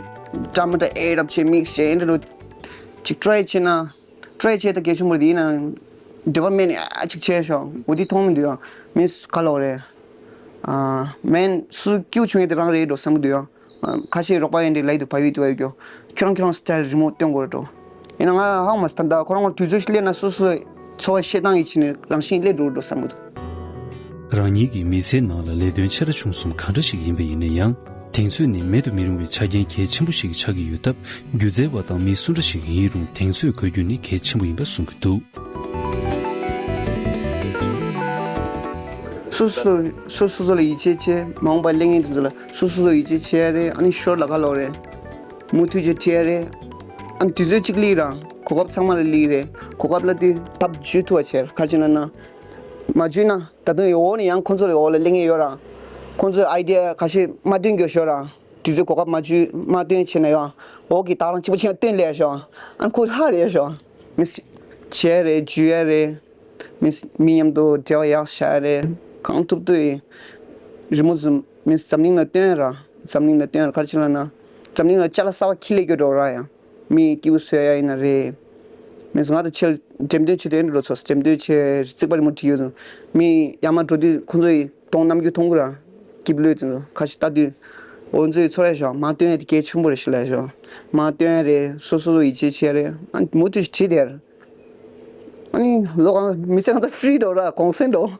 ཊ་མ་ཊ་ཨེ་རབ་ཆེ་མིག་སི་ཆེ་འདྲ་འགྲོ་ཅིག་ཊ་རའི་བྱེད་ན། ཊ་རའི་བྱས་ད་གལ་ཆེན་པོ་རེད་ཡིན་ན། འདོད་པ་མེད་ནས་ཨ་ཅིག་བྱས་ཤོག་འོ་དེ་མཐོང་མི་འདུག་ཡང་མིས་ག་ལོག་རེད། ཨ་མེན་སུ་སྐྱིད་བྱུང་ཡས་དེ་རང་རེད་འགྲོ་བསམ་གི་འདུག་ཡང་། ཁ་ཤས་རོགས་པ་ཡིན་དེ་ལའི་དུ་བ་ཡུལ་དུ་བ་ཡུལ་གྱོ། ཁྱོད་རང་ཁྱོད་རང་སི་ཊལ་རི་མོ་སྟོན་དགོས་རེད་འགྲོ། ཡིན་ན་ང་ཧང་མ་སི་ད་ལྟ་ཁོ་རང་ལ་དུས་ཚོད་ཤིག་སླེབས་ན་སོ་སོའི་འཚོ་བ་བཤད་སྟངས་ཡིན་ཕྱིན་ནས་རང་བཞིན་སླེབས་འགྲོ་འགྲོ་བསམ་གི་འདུག་རང་ཉིད་ཀྱི་མི་ཚེའི་ནང་ལ་ལས་དོན་ཆེ་ར་ཆུང་གསུམ་གང་འདྲ་ཞིག་ཡིན་པ་ཡིན་ན་ཡང་། དེང་ཚོད་ནི་མེད་དུ་མི་རུང་བའི་ཆ་རྐྱེན་གལ་ཆེན་པོ་ཞིག་ཆགས་ཀྱི་ཡོད་སྟབས། སྒྱུ་རྩལ་བ་དང་མི་སུ་འདྲ་ཞིག་ཡིན་རུང་དེང་ཚོད་དགོས་རྒྱུ་ནི་གལ་ཆེན་པོ་ཡིན་པ་གསུང་གི་འདུག་སོ་སོ་སོ་སོ་སོ་ལ་ཡིད་ཆེས་བྱེད། མ་འོངས་པར་གླེང་ངེས་དེ་ཚོ་ལ་སོ་སོ་སོ་ཡིད་ཆེས་བྱེད་ཡ་རེད། ཨ་ནི་ཤོར་ལ་ཁ་ལོག་རེད། མུ་མཐུད་བྱེད་བྲིས་ཡ་རེད། ཨ་ནི་དུས་ཚོད་གཅིག་ལི་ར་གོ་སྐབས་ཚང་མ་ལ་ལི་རེད། གོ་སྐབས་ལ་དེ་ཐབས་ཇུས་ཐུ་བ་བྱེད་གར་བྱེད་ན་ན། མ་ཇུས་ན། ད་དུང་ཡོད་འོག་ནས་ཡང་ཁོང་ཚོ་ལ་འོག་ལ་གླེང་ངེས་ཡོད་ར། ཁོང་ཚོས་ཨའི་ཌི་ཡ་ཁ་ཤས་མ་བཏོན་རྒྱུ་ཤོར་ར། དུས་ཚོད་གོ་སྐབས་མ་བཅུ་མ་བཏོན་བྱས་ན་ཡང་འོག་གི་ད་རང་གཅིག་པ་ཆེན་བཏོན་ལས་ཤོག་ཨ་ཁོ་ལྷ་རེད་ཤོག་མི་བྱས་རེད་ཇུས་ཡ་རེད། མི་མི་མཉམ་དུ་འབྲེལ་བ་ཡག་བྱ་ཡ་རེད། གང་ཐུབ་ཐུབ་ཡིན། རི་མོ་ཟུམ་མི་འཛམ་གླིང་ལ་སྟོན་ར། འཛམ་གླིང་ལ་སྟོན་ར་གར་ཕྱིན་ལ་ན། འཛམ་གླིང་ལ་ཅ་ལག་གསར་བ་ཁྱི་ལས་སྐྱོ་འགྲོ་ར་ཡང་། མི་སྐྱིད་པོ་བཟོ་ཡ་ཡིན་ན་རེད། མི་ང་དང་ཆེར་འགྲེམས་སྟོན་བྱེད་དོན་འགྲོ་ཚོ་འགྲེམས་སྟོན་བྱེད་རྩིག་པ་རི་མོ་བྲིས་ཡོད་དང་། མི་ཡར་མར་འགྲོ་དུས་ཁོང་ཚོ་ཡི་གདོང་རྣམ་འགྱུར་མཐོང་གི་ར། སྐྱིད་པོ་ལོས་དེ་ཚོ་ཁ་ཤས་ལྟ་དུས། འོ་ཚོ་ཡི་ཚོར་ཡ་ཞོག་མ་སྟོན་ཡ་དེ་གལ་ཆེན་པོ་རེད་ཤི་ལ་ཞོག་མ་སྟོན་ཡ་རེད། སོ་སོ་ཡིད་ཆེས་བྱེད་ཡ་རེད། ཨ་མུ་མཐུད་བྲིས་དེར། ཨ་ནི་ལོ་གང་མི་ཚེ་གང་ཚ་ཧྥི་རི་འགྲོ་ར་གོང་སེང་འགྲོ།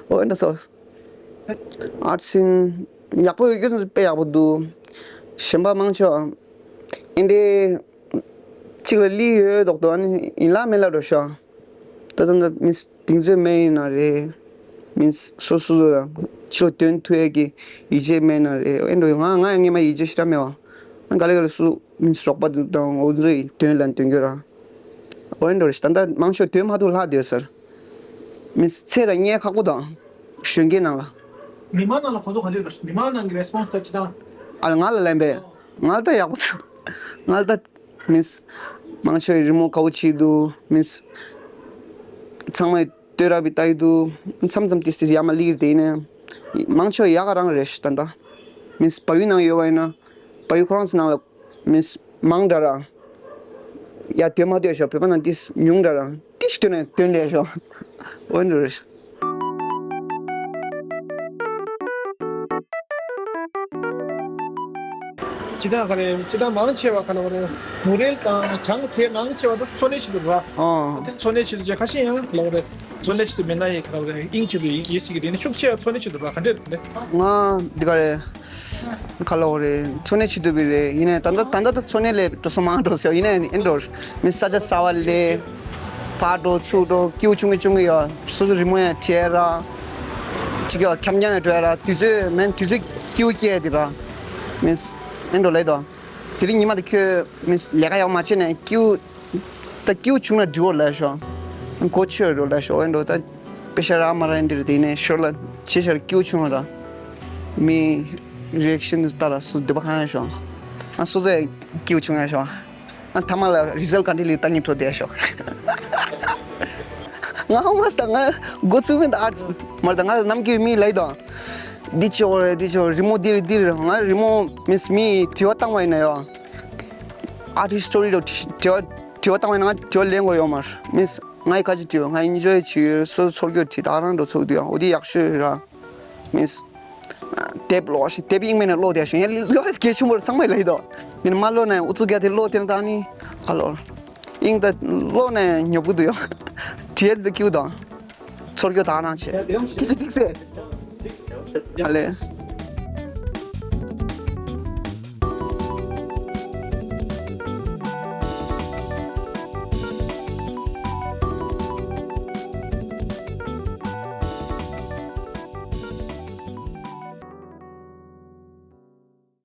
འོ་འདྲ་སོ། ཨར་སིན་ཡག་པོ་ཡོད་རྒྱུ་དཔེ་ཡག་པོ་འདུག་གཞན་པ་མང་ཆེ་བ་ཨིན་དེ་གཅིག་ལ་ལི་ཡོད་མདོག་མདོག་ཨ་ནི་ཡིན་ལ་མེད་ལ་འགྲོ་ཤག་ད་ད་ད་མིན་སྡིག་ཚོད་མེད་ཡིན་ན་རེད། མིན་སོ་སོ་སོ་ལ་ཕྱི་ལ་སྟོན་ཐུབ་ཡས་ཀྱི་ཡིད་ཆེས་མེད་ན་རེད། ཨེ་འགྲོ་ང་ང་ཡང་སྔས་མ་ཡིད་ཆེས་ཞེ་དྲག་མེད་བ། ག་ལེ་ག་ལེ་སུ་མིན་རོགས་པ་དང་འོ་ཚོ་ཡི་དོན་ལ་འདོན་རྒྱུ་ར། འོ་ཨེ་འགྲོ་རེད་ད་ལྟ་མང་ཤོས་དོན་མ་ཐུབ་ལྷག་སྡོད་ཟེར། མི་ཚེ་ལ་རྙེད་ཁག་པོ་དང་། གཞོན་སྐྱེས་ནང་ལ། མི་མང་ནང་ལ་གོ་རྟོགས་ག་འདྲ་ཡོད་རེད། མི་མང་ནང་གི་རེ་སི་པོན་སི་ད་ཅི་དང་། ཨ་ལ་ང་ལ་ལན་པས། ང་ལ་ད་ཡག་པོ་འདུག་ང་ལ་ད་མིས། མང་ཆེ་བའི་རི་མོ་དགའ་བོ་བྱེད་འདུག་མིས། ཚང་མས་བསྟོད་ར་བི་ལྟ་ཡི་འདུག་མཚམས་མཚམས་ཏིས་ཏིས་ཡ་མ་ལིར་དེ་ནས། མང་ཆེ་བ་ཡག་ག་རང་རེད་ད་ལྟ། མིས་བལ་ཡུལ་ནང་ཡོད་པ་ཡིན་ན། བལ་ཡུལ་ཁོ་རང་ཚོ་ནང་ལ། མིས། མང་དྲགས་ར། ཡ་དོན་མ་ཐོས་ཤོག་བོད་པ་ནང་ཏིས་ཉུང་དྲགས་ར། ཏིས་དོན་ནས་དོན་ལས་ཤོག་འོན་ཏེ་རེད། ཅི་ད་ག་རེ་ཅི་ད་མང་ཆེ་བ་ག་ལ་བ་རེད། མུ་རེལ་དང་གྱང་བྲེ་མང་ཆེ་བ་ད་འཚོ་གནས་བྱེད་དུ་ར། ཨོ། འཚོ་གནས་བྱེད་དུ་ཅེ་ཁ་ཤས་ཡང་ག་ལ་བ་རེད། འཚོ་གནས་བྱེད་དུ་མེད་ན་ཡི་ག་ལ་བ་རེད། ཨིང་བྱེད་དུ་ཡི་ཡི་ཞིག་གི་དེ་ནི་ཤུགས་ཆེ་བ་འཚོ་གནས་བྱེད་དུ་ར་ག་འདྲས་རེད། ང་འདི་ག་རེད། ག་ལ་བ་རེད། འཚོ་གནས་བྱེད་དུ་བི་རེད། ཡིན་ནའི་ད་ལྟ་ད་ལྟ་ད་འཚོ་གནས་ལས་འགྲོ་སོང་མང་འགྲོ་ཟེར་ཡིན་ནའི་ཨེ་འགྲོ། མི་ས་ཆ་གསར་བ་ལས། ཕར་འགྲོ་ཚུར་འགྲོ་སྐྱིད་པོ་ཆུང་གི་ཆུང་གི་ཡོད། སོ་སོ་རི་མོ་ཡང་བྲིས་ར། ཅིག་ཡོད་འཁྱམ་འཁྱམ་ཡང་འགྲོ་ཡ་ར་དུས་ཚོད་མེད་དུས་ཚོད་སྐྱིད་པོ་སྐྱེ་ཡ་དེ་ར། མི་ཨེ་འགྲོ་ལས་དོ། དེ་རིང་ཉི་མ་དེ་ཁྱོད་མི་ལས་ཀ་ཡག་མ་བྱས་ནས་སྐྱིད་པོ། ད་སྐྱིད་པོ་བྱུང་ན་འགྲིག་འོ་ལབ་ཤོག་མགོ་ཆོད་འགྲོ་ལབ་ཤོག་འོན་འགྲོ་ད། དཔེ་ཤ་རག་མ་རག་འདིར་དེ་ནས་ཤོར་ལ་ཆེ་ཤར་སྐྱིད་པོ་བྱུང་བ་ར། མི་རི་ཨེག་ཤན་དུ་ལྟ་ར་སུ་འདི་པ་གང་ཡང་ཤོག་ཨ་སུ་ཚོད་སྐྱིད་པོ་བྱུང་ཡང་ཤོག་ཨ་ཐ་མ་ལ་རི་ཛལ་ག་འདྲི་ལི་ལྟ་ཉིན་འཕྲོ་བསྡད་ཤོག་ང་ཧོ་མ་སྟ་ང་འགོ་ཚུགས་མིན་ད་ཨ་མར་ད་ང་ལ་ནམ་རྒྱུན་མི་ལ་ཡི་དང་། འདི་ཆེ་བ་རེད་འདི་ཆེ་བ་རི་མོ་འདི་རེད་འདི་རེད། ང་རི་མོ་མིས་མི་དྲི་བ་བཏང་བ་ཡིན་ན་ཡོད། ཨར་ཊི་སི་ཊི་ཊོ་རི་རོ་དྲི་བ་དྲི་བ་བཏང་བས་ན་ང་དྲི་བ་ལེན་དགོས་ཡོད་མ་རེད། མིས་ང་ཡི་ཁ་ཅིག་དྲི་བ་ང་ཡི་འཇོ་ཡི་ཆི་ཡོད་སོ་སོ་ཚོར་སྐྱོ་དྲི་ད་རང་འགྲོ་ཚོགས་དུས་ཡང་འོ་དེ་ཡག་ཤོས་ར། མིས་དེབ་ཀློག་ཤིང་དེབ་ཡིན་མིན་ནས་ཀློག་བསྡད་ཤིང་ཡང་ཀློག་གལ་ཆེན་པོ་རེད་ཚང་མས་ལབ་ཡི་དོ། ཡིན་མ་ཀློག་ནས་ཨུ་ཚུགས་རྒྱག་དེ་ཀློག་དེ་ན་ད་ནི་ཁ་ལོ། ཡིན་ད་ཀློག་ནས་ཉོབ་གི་འདུག་ཡང་དྲི་ཡ་དེ་ཀྱུ་དང་། ཚོར་སྐྱོ་དག་སྣང་བྱེད། ཁྱེད་ཚོ་འགྲིག་ཟེར། ཡ་ལེ།